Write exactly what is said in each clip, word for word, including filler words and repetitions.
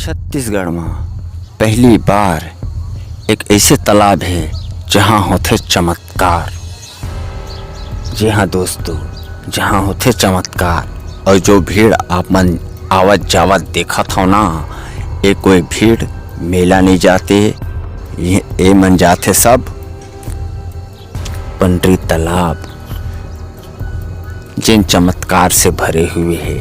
छत्तीसगढ़ म पहली बार एक ऐसे तालाब हे, जहां होथे चमत्कार। जी हां दोस्तों, जहां होथे चमत्कार। और जो भीड़ आप मन आवत जावत देखत हो ना, ये कोई भीड़ मेला नहीं जाते, ये, ये मन जाथे सब पंडरी तालाब, जेन चमत्कार से भरे हुए हे।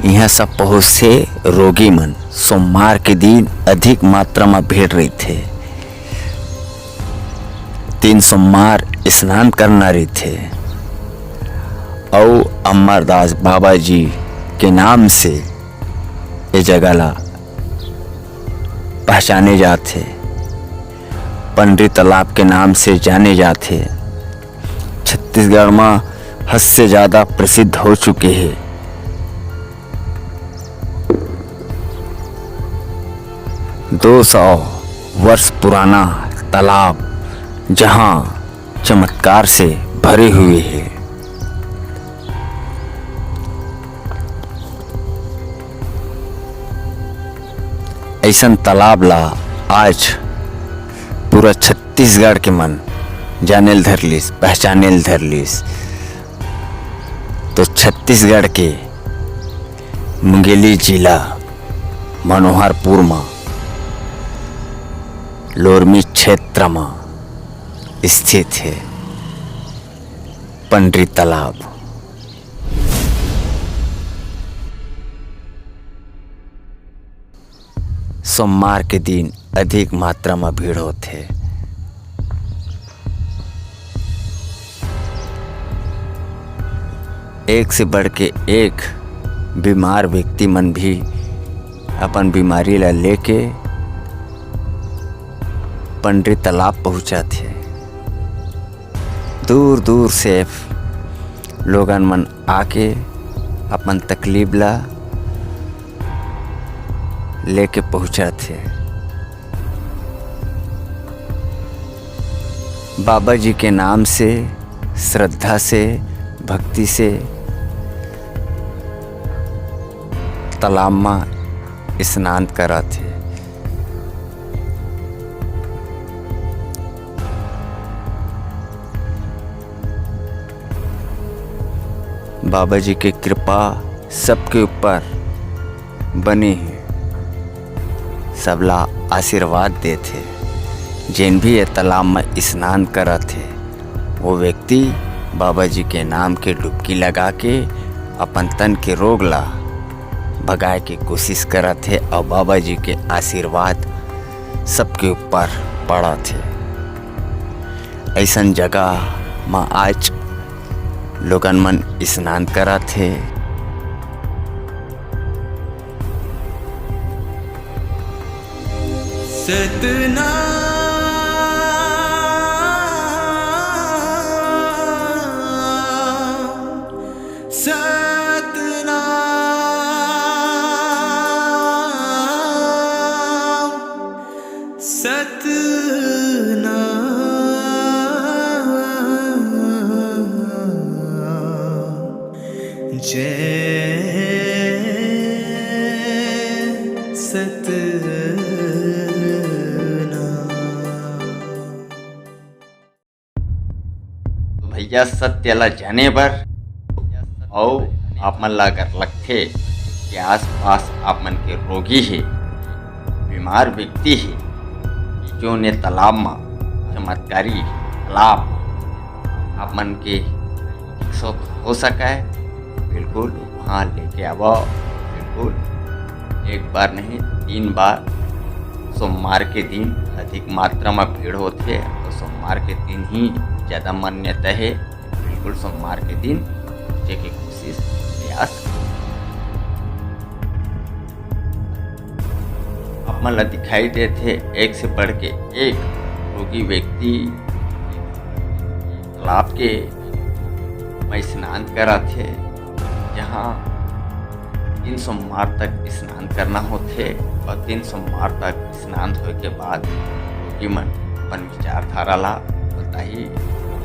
इहाँ सब बहुत से रोगी मन सोमवार के दिन अधिक मात्रा म भीड़ रहिथे। दिन सोमवार स्नान करना रहिथे, अउ अमरदास बाबा जी के नाम से ए जगह ला पहचाने जाथे, पंडरी तालाब के नाम से जाने जाथे। छत्तीसगढ़ म हद से ज्यादा प्रसिद्ध हो चुके हे। दो सौ वर्ष पुराना तालाब, जहां चमत्कार से भरे हुए हे। ऐसन तालाब ला आज पूरा छत्तीसगढ़ के मन जाने ल धर लिस, पहचाने ल धर लिस। तो छत्तीसगढ़ के मुंगेली जिला मनोहरपुर म लोरमी क्षेत्र म स्थित हे पंडरी तालाब। सोमवार के दिन अधिक मात्रा म भीड़ होथे। एक से बढ़ के एक बीमार व्यक्ति मन भी अपन बीमारी ला लेके पंडरी तालाब पहुंचत हे। दूर दूर से लोगन मन आके अपन तकलीफ ला लेके पहुंचत हे। बाबा जी के नाम से, श्रद्धा से, भक्ति से तालाब म स्नान करत हे। बाबा जी के कृपा सबके ऊपर बने हे, सबला आशीर्वाद देथे। जेन भी ये तालाब म स्नान करत हे, वो व्यक्ति बाबा जी के नाम के डुबकी लगा के अपन तन के रोग ला भगाए के कोशिश करत हे और बाबा जी के आशीर्वाद सबके ऊपर पड़त हे। ऐसन जगह म आज लोगन मन स्नान करत हे। सतनाम, सतनाम, सतनाम। जय सतनाम। तो भैया, सत्य ला जाने बर अउ आप मन ला अगर लगथे कि आसपास आप मन के रोगी हे, बीमार व्यक्ति हे, जो ने तालाब म चमत्कारी तालाब आप मन के सुख हो सकय, बिल्कुल वहाँ लेके आवव। बिल्कुल एक बार नहीं, तीन बार। सोमवार के दिन अधिक मात्रा म भीड़ होथे और सोमवार के दिन ही ज्यादा मान्यता हे। बिल्कुल सोमवार के दिन पहुँचे के कोशिश, प्रयास। आप मन ला दिखाई देत हे, एक से बढ़ के एक रोगी व्यक्ति तालाब के म स्नान करत हे, जहाँ तीन सोमवार तक स्नान करना होथे और तीन सोमवार तक स्नान होए के बाद रोगी मन अपन विचारधारा ला बताही,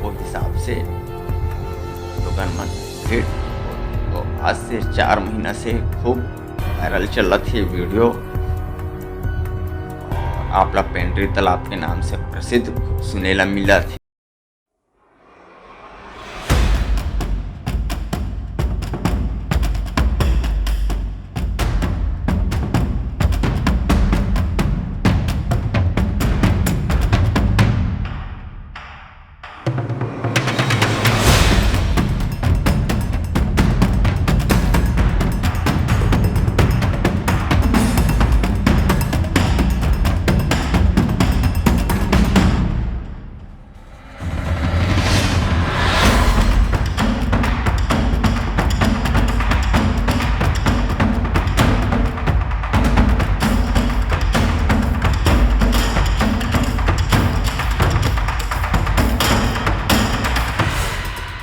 वो हिसाब से लोगन मन भीड़। तो आज से चार महीना से खूब वायरल चलत हे वीडियो। आप ला पेंडरी तालाब के नाम से प्रसिद्ध सुने ला मिलत हे।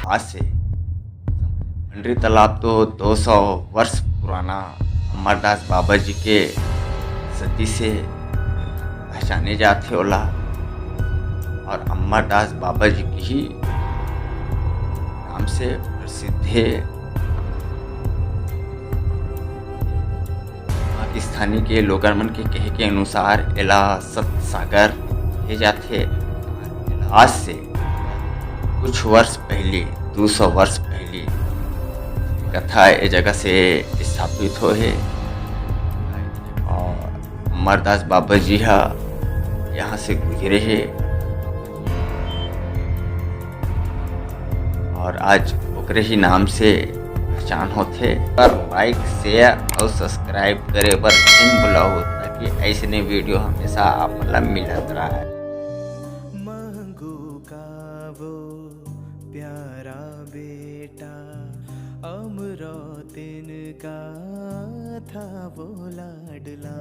आज से पेंडरी तालाब तो दो सौ वर्ष पुराना अमरदास बाबा जी के सती से पहचाने जाथे ओला, और अमरदास बाबा जी के ही नाम से प्रसिद्ध हे। वहाँ के स्थानीय के लोगन मन के कहे के अनुसार एला सत सागर कहे जाथे। आज से कुछ वर्ष पहले, दो सौ वर्ष पहले कथा ए जगह से स्थापित होय हे और अमरदास बाबा जी हा यहाँ से गुजरे हे और आज ओकरे ही नाम से पहचान होथे। पर लाइक, शेयर और सब्सक्राइब करे बर झिन भुलाहू, ताकि ऐसने वीडियो हमेशा आप मन ला मिलत रहे। मांगू का वो प्यारा बेटा, अमरौतिन का था वो लाडला।